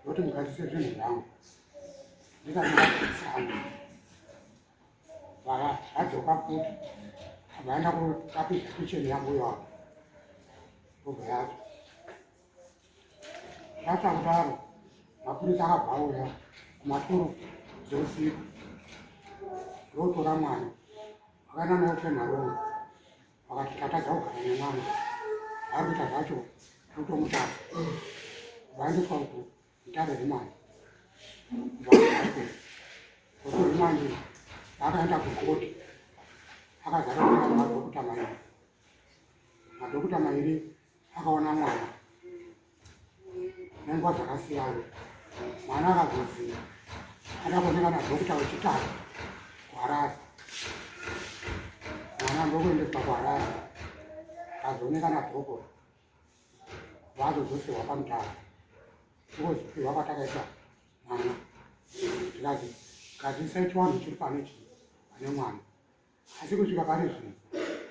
Ndoti mugadzise zvinhu zvangu ndisati ndapesana. Vadzoka futi vaenda kutapisa kicheni yangu yavo ndobva yacho zvatsva kudaro mapurisa akabva auya kumatoro dzeusiku ndotora mwana vakaenda naye kupenharongo vakati tatadza kugara nemwana zvaari kuita zvacho totomutadza vaendeswa kumutare rimani vakurimani vakaenda kukoti akazara madhokuta mairi madhokuta mairi akaona mwana nenguva dzakasiyana mwana akazoziva ada kuoneka nadhokuta wechitatu kuharare mwana ndokuendeswa kuharare akazooneka nadhokota vazozoserwa pamutaro ozopiwa kwatakaita mwana tikazi gadzisai chiwanhu chiri pane chii pane mwana asi kusvika pari zvino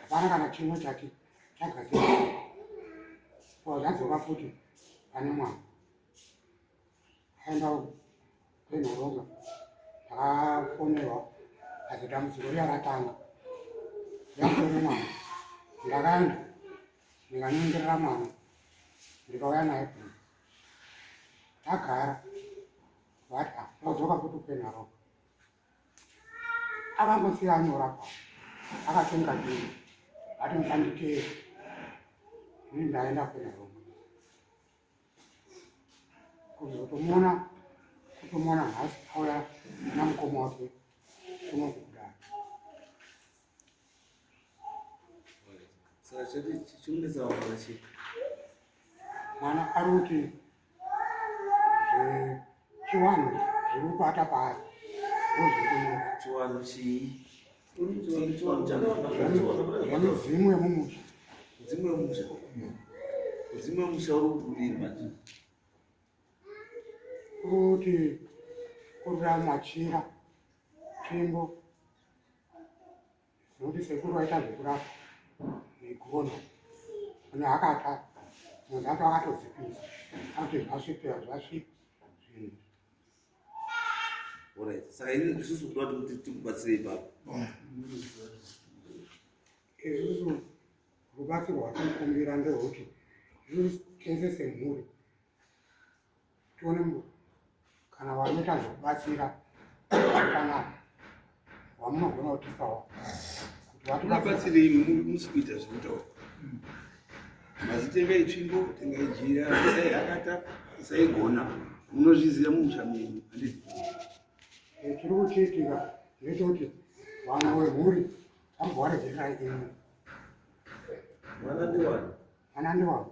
hapana kana chimwe chati chagadzirwa zvadzoka futi pane mwana aenda kwenhoronga ndakafonerwa asi dambudziko riya ratanga yakutore mwana ndakaenda ndikanyengerera mwana ndikauya naye kuno tagara vati ah, futi kwenharonga akangosiya anyora pa akatenga zvinhu ati musanditeera ini ndaenda kuenaroma kuzotomuona kutomuona nhasi auya namukoma wake kuno kudai Saka chati chikunetsa mwana chii? Mwana ari kuti zvechiwanhu zviri kubata paari ndozviri kunetsa. Chiwanhu chii? Zvemidzimu yemumusha. Mudzimu yemumusha. Mudzimu yemumusha uri kuti kudini manje? Kuti kurura machira, tsvimbo Nokuti sekuru vaita zvekurapa negono kune akata dzimwe dzacho akatodzipisa akuti zvasvipira zvasvipa zvinhu. Alright. Saka ini isusu kuda kuti tikubatsire ipapo. Isusu rubatsiro rwatinokumbira ndehwekuti isusu tese semhuri tione kana vanoita zvekubatsira kana wamunogona kutipawo kuti vatibatsirei musi kuita zvekutaura mazi tengai tsvimbo tengai jira isai hakata isai gona munozviziva mumusha menyu handiti eh, chiri kuchiitika ndechekuti vana vemhuri vambovaregerera imwe mwana ndiwani mwana ndiwani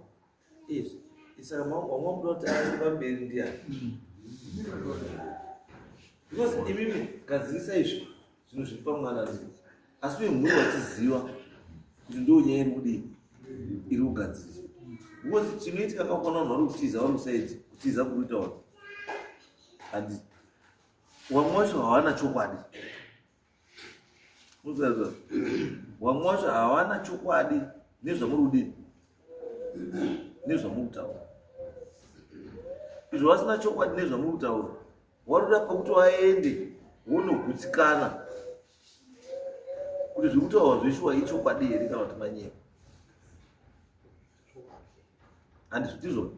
Izvi saka wamwa kuda kuti aende pamberi ndiani? Because imimi gadzirisa izvi zvinhu zviri pamwana ndizvo. Asi vemhuri vachiziva kuti ndo nyaya iri kudii iri kugadziriswa. Because chinoitika kakwana vanhu vari kutiza vari kusaidi kutiza kuri kuita vanhu. Handi wamwe wacho hawana chokwadi. Vamwe vacho havana chokwadi nezvamuri kudini nezvamuri kutaura. Izvo vasina chokwadi nezvamuri kutaura, waroda pakuti vaende wonogutsikana kuti zviri kutaurwa zveshuwa ichokwadi here kana kuti manyepo. Handizvo ndizvo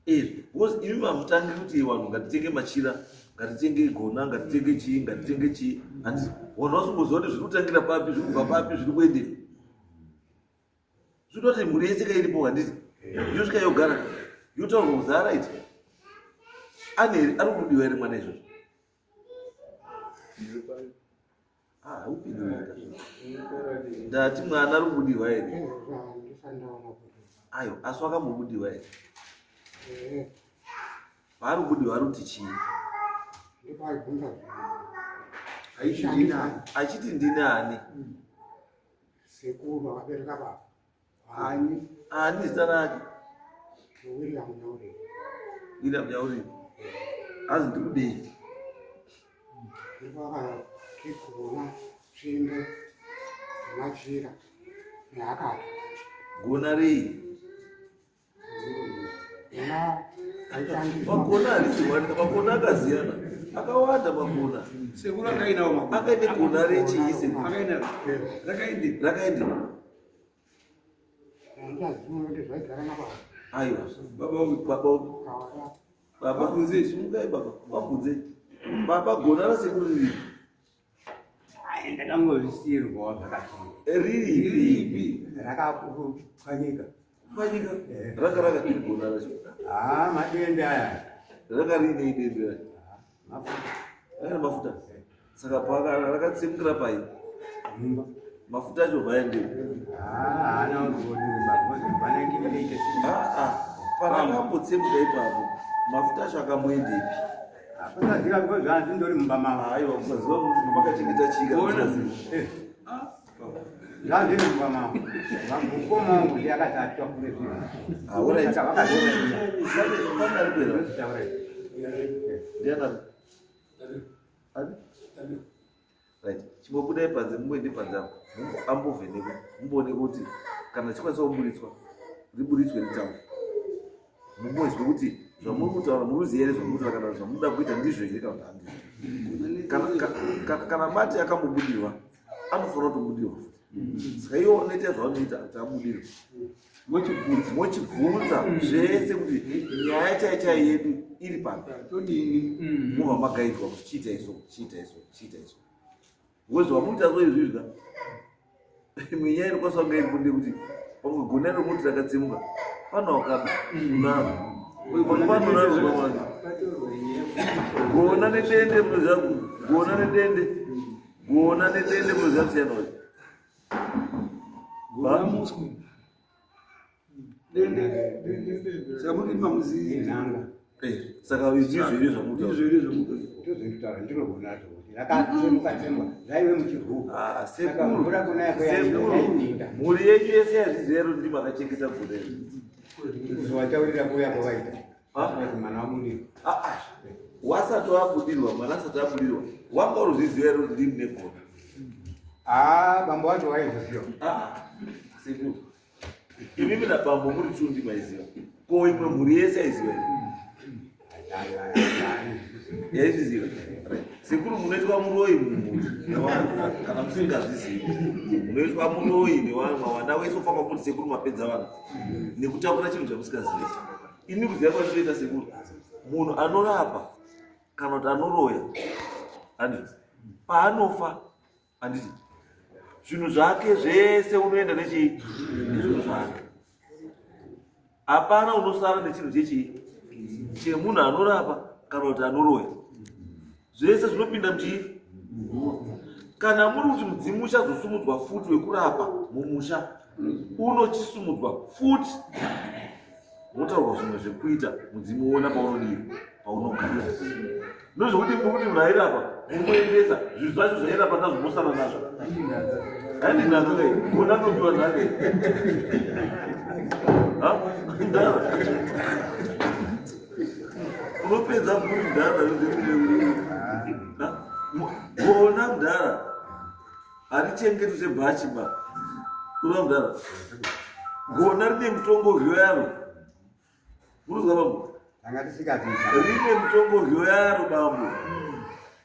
Eh, because imi mamutangi kuti vanhu ngatitenge machira ngatitenge gona ngatitenge chii ngatitenge chii handiti vanhu vasongoziva kuti zviri kutangira papi zviri kubva papi zviri kuendepi zvinoda kuti mhuri yese ka iripo handiti yosvika yogara yotaurwa kuzi araiti ane ari kudiwa here mwana izvozvo Ah, ndati mwana ari kubudirwa here ayo asi wakambobudirwa here paari kubudirwa ari kuti chii achiti ndini ani sekuru vakabereka baba Ani? Ani zita rake? William Nyauriri. William Nyauriri. Azi ndikudei? Ndipakati gona tsvimbo nemachira nehakata. Gona rei? Gona Makona harisi wanika, makona akasiyana. Akawanda makona. Sekuru akainawo makona. Akaine gona rechii sekuru? Akaina. Rakaende. Rakaende. Aiwa. Baba uyu. Baba uyu. Baba. Vabvunzei. Simukai baba. Vabvunzei. Baba gona rasekuru riri. Ndakangozvisiyirwawo zvakati. Riripi? Riripi? Rakapwanyika. Pwanyika. Ranga rakadini gona racho? Ah, madende aya. Ranga riine dende racho. Mafuta. Ranga mafuta. Saka paka rakatsemukira pai? Mumba. Mafuta acho vaende. Ah, haana kuonekwa because pa 1986. Ah ah. Parakambotsemuka ipapo. Mafuta acho akamboendepi? Kusaziva because zvanzi ndori mumba mavo. Aiwa, kusaziva kuti makachengeta chii kana Bona. kusaziva. Ah, baba. Zvanzi ndiri mumba mavo. Mukoma wangu ndiye akati atwa kure zvinhu. Ah, alright. Saka vakazouya. Pane ari kuenda. Ndozvitaura izvi. Ndiani ari? Ani? Right. Chimbobudai panze mumboende panze apo. Ambovhenekwa. Mumboone kuti kana chikwanisa kuburitswa, riburitswe ritaure. Mumbonzwe kuti zvamuri kutaura muri kuziva here zvamuri kutaura kana zvamunoda kuita ndizvo here kana kuti handizvo. Kana mati akambobudirwa, anofanira kutobudirwa futi. Saka iwo unoita zvaunoita kuti abudirwe. Mochibvunza. Mochibvunza zvese kuti nyaya chai chai yedu iri papi. Todini? Mobva magaidwa kuti chiita iso, chiita iso, chiita iso. Because zvamunoita so izvi izvi imwe nyaya inokwanisa kunge iripo ndeyekuti pamwe gona romuti rakatsemuka pano wakaba unaro pamwe panonaro pamwe gona nedende munoziva gona nedende gona nedende munoziva kusiyana wacho. Gona muswe. Dende. Saka muri mamuzivi. Inhanga. Saka ndizvo here zvamunotaura? Ndizvo here zvamunotaura? Ndozvinotaura ndiro gonacho kuti rakatsemuka tsemwa zvaive muchigubu. Ah, Saka sekuru, mvura kunaya sekuru, yaipinda. mhuri yenyu yese yazviziva here kuti ndimi makachengeta gona iri? Kuzovataurira kuuya kwavaita. Ah? Kuti mwana wabudirwa. Ah, ah. Wasati wabudirwa, mwana asati abudirwa, wanga uruzviziva here kuti ndimi negona? Ah, bambo wacho waizviziva. Ah, ah. Sekuru, imimi nabambo muri tundi maiziva, ko imwe mhuri yese yaiziva here? Yaizviziva. Right. Sekuru, munoitwa muroyi mumhuri nevanhu kana musingazvizivi. Munoitwa muroyi nevanhu, vana wese ufamba kuti sekuru mapedza vana nekutakura chinhu chamusingazivi. Ini kuziva kwandinoita sekuru, munhu anorapa kana kuti anoroya, handiti paanofa, handiti zvinhu zvake zvese unoenda nechii nezvinhu zvake. Hapana unosara nechinhu chechii chemunhu anorapa kana kuti anoroya. Zvese zvinopinda muchii. Kana muri kuti mudzimu uchazosumudzwa futi wekurapa mumusha, unochisumudzwa futi motaurwa zvimwe zvekuita mudzimu wona paunodii paunogara. Ndozvekuti muri kuti munhu airapa murikuendesa zvinhu zvacho zvairapa nazvo mosara nazvo. Kandi nhaka kai gona anopiwa nhaka iyi. Ha? Ndara. Unopedza mhuri mudhara. Gona mudhara harichengetwi sebhachi ba. Unoona mudhara, gona rine mutongo yaro. Munozwa bambo? Tanga tisingazivi. Rine mutongo yaro bambo.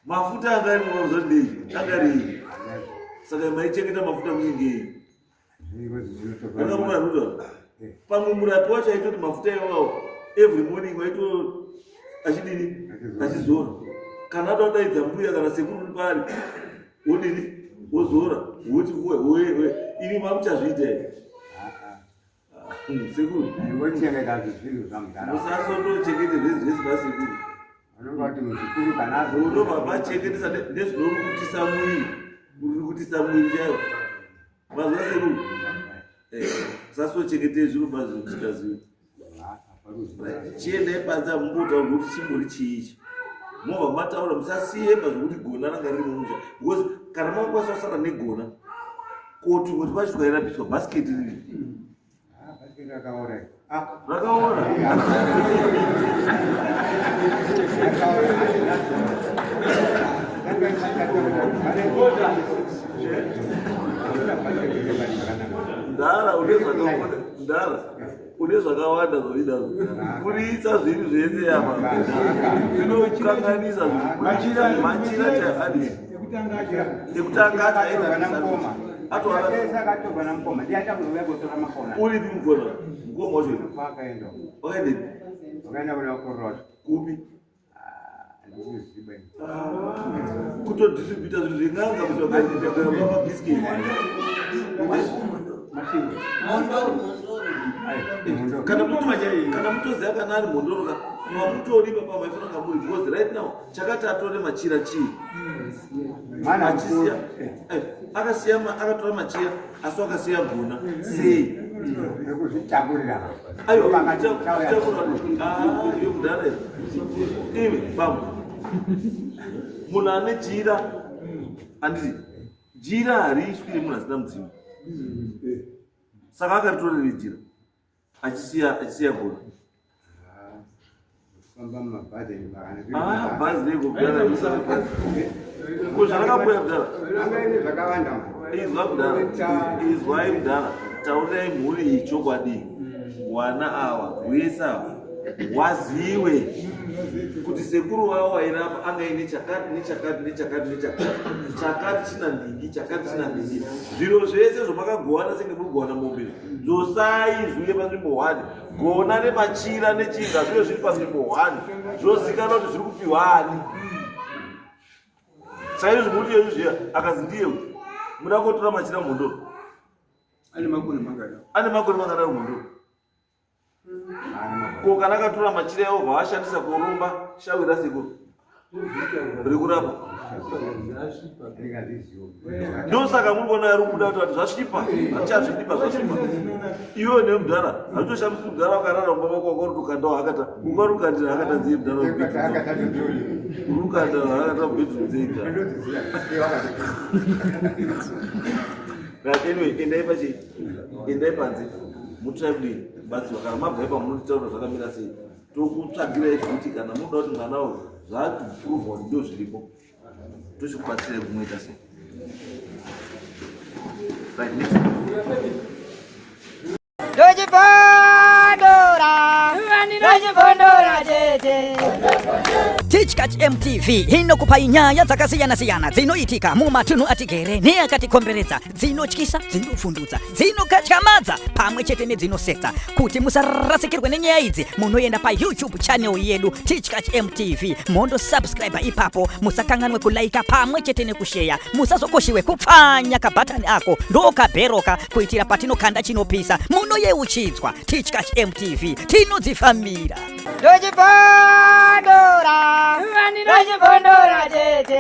Mafuta anga ari munoziva ndei? Anga ari. Saka maichengeta mafuta muchengei. Anga munoona. Pamwe murapi wacho aitoti mafuta iwawo every morning waito achidini achizora. Kana ada kudaidza mbuya kana sekuru uri paari wodini wozora woti we imi mamuchazviita here? Sekuru. Ngochengeta zvinhu zvamudhara. Musasondochengete zvese zvese vasekuru. Vanonga kuti muzukuru kana azo. Unobva machengetesa nezvinorukutisa mwiri. Kurukutisa mwiri chaiwo. Mazuva sekuru. Musasochengete zviro mazvimusikazivi. Chiendai panze mumbotaura kuti chimbori chii ichi. Mobva mataura musasiye pazvokuti gona ranga riri mumusha. Because kana makukwanisa kusara negona, koti kuti kwacho twairapiswa bhasiketi riri. Ah, bhasiketi rakaora. Ah. Rakaora. Rakaora. Ndara une zvakaona. Ndara. Une zvakawanda zvoida kuritsa zvinhu zvese apa zvinokanganisa zvinhu. Machira chaadii? Ekutanga acho aenda uripi mukoma? Mukoma wacho wakaendepi? Kupi? Kutodistributa zvinhu zven'anga kuti mabiscuit. Kana mutoziva kana ari mhondoro ka mamutori papa maifanira kunga muri, because right now chakati atore machira chii? Achisiya akasiya akatora machira asi akasiya gona sei? Aiwa, iyo mudhara imi bambo, munhu ane jira, handiti jira hariiswi nemunhu asina mudzimu, saka akaritorere jira achisiya gona. Ah, bhazi rego kudhara, ko zvarakabuya kudhara? Izwa kudhara, izwai mudhara, taurirai mhuri iyi chokwadi. Wana awa wese awa waziwe kuti sekuru wavo wairapa anga ine chakati nechakati nechakati nechakati, chakati china nhingi, chakati china nhingi. Zviro zvese zvamakagowana senge muri kugowana mombe, dzosai zviuye panzvimbo one. Gona nemachira nechinga zvive zviri panzvimbo one, zvozikanwa kuti zviri kupiwa ani. Saizvi muti yedu zviya akazi ndiye muda kotora machira mhondoro. Ane makore mangana? Ane makore mangana ari mhondoro? Ko kana akatora machira eovha ashandisa kurumba shawira sekuru rikurapa, ndosaka muri kuona ari kubuda kuti zvasvipa, hatichazvidipa, zvasvipa. Iwe nemudhara hazvitoshamisi, mudhara wakarara mumba mako wakarutokandawo hakata, ungarukandira hakata dzei mudhara? Urukanda hakata mubedroom dzega. Right, anyway, endai pachi, endai panze, mutrai kudii kubatsirwa. Kana mabva ipa munotitaura zvakamira sei, tokutsvagirai zvekuti kana munoda kuti mwana uyu zvaakupuruvha kuti ndo zviripo, tochikubatsirai kumuita sei. Right, next. Ndochibondora, ndochibondora chete. Tichkach MTV inokupai nyaya dzakasiyana-siyana dzinoitika mumatunhu atigere neakatikomberedza, dzinotyisa, dzinovhundutsa, dzinokatyamadza pamwe chete nedzinosetsa. Kuti musarasikirwe nenyaya idzi, munoenda paYouTube channel yedu Tichkach MTV, mondosubscribe ipapo. Musakanganwe kulaika pamwe chete nekusheya. Musazokoshiwe kupfanya kabhatani ako ndokabheroka, kuitira patinokanda chinopisa munoyeuchidzwa. Tichkach MTV, tinodzifambira. Ndochibondora, ndochibondora chete.